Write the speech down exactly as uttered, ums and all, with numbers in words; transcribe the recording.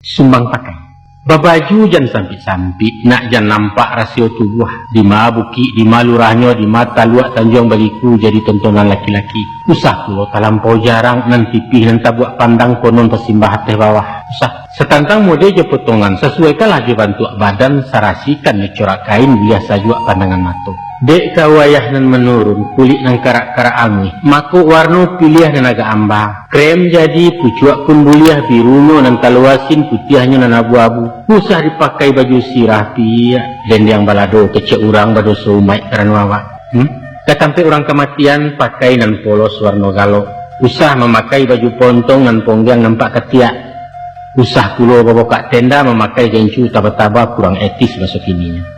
sumbang pakai. Babaju jan sampik-sampik, nak jan nampak rasio tubuah. Di ma bukik, di ma lurahnyo, di ma taluak Tanjuang Baliku jadi tontonan laki-laki. Usah pulo talampau jarang, nan tipih nan tabuak pandang konon tasimbah ateh bawah. Usah. Satantang mode jo potongan, sasuaikanlah jo bantuak badan, sarasikan jo corak kain, buliah sajuak pandangan mato. Dek ka wayah nan manurun, kulik nan karak-karak anguih, mako warno piliah nan agak amba. Krem jadi, pucuak pun buliah, birunyo nan talua asin, putiahnyo nan abu-abu. Usah dipakai baju sirah, piak, dendiang balado, kecek urang badoso umaik karano awak. Hmm? Ka tampek urang kamatian, pakai nan polos warno galok. Usah mamakai baju pontong nan ponggiang nampak katiak. Usah pulo babokak tenda, mamakai gencu taba-taba, kurang etis baso kininyo.